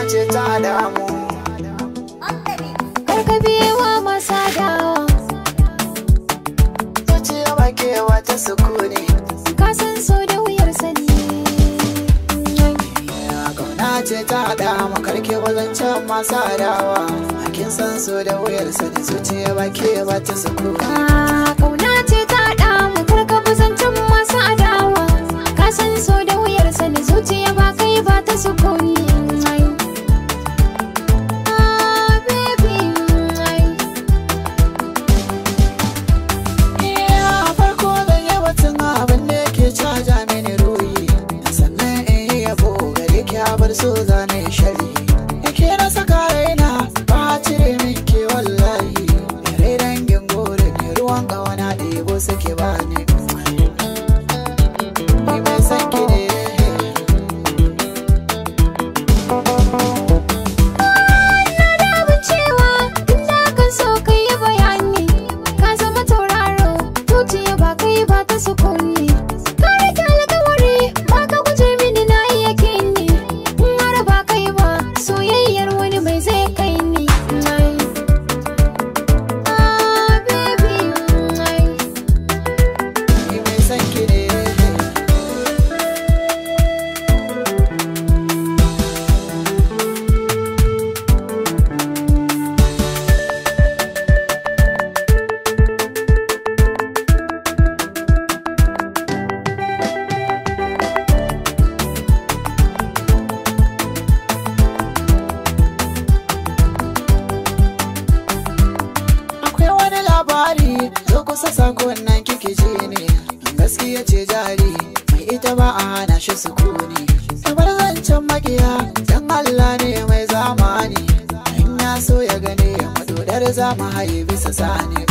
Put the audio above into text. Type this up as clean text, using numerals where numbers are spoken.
ce ta damu. Karka biyewa masu adawa. Zuciya ba kewa ta sukuni. Ka san so da wuyar sani. Kauna ce ta damu, karke wazancen masu adawa. Kin san so da wuyar sani, zuciya ba kewa ta sukuni. Kauna ce ta damu, karka bazancen masu adawa. Ka san so da wuyar sani, zuciya ba kai ba ta sukuni. Bar so zane shari yake na saka raina ba cire min ke wallahi. Rai dangin gore ne, ruwan kawana ɗebo suke bani. Ni mai san ki ne. Na da abin cewa tun da kan so kai yi bayani. Ka zama tauraro, zuciya ba kai ba ta sukuni. Ka rike alkawari ba ka guje mini, na iya kini. Soyayyar wani mai zai kai ni. Ah, baby. Ni mai san ki ne. Labari zo kusa sakon nan kike ji ne. Gaskiya ce jari mai ita ba a hana shi sukuni. Kamar zancen makiya dan Allah ne mai zamani. In ya so ya gane ya madodar za mu haye bisa sani.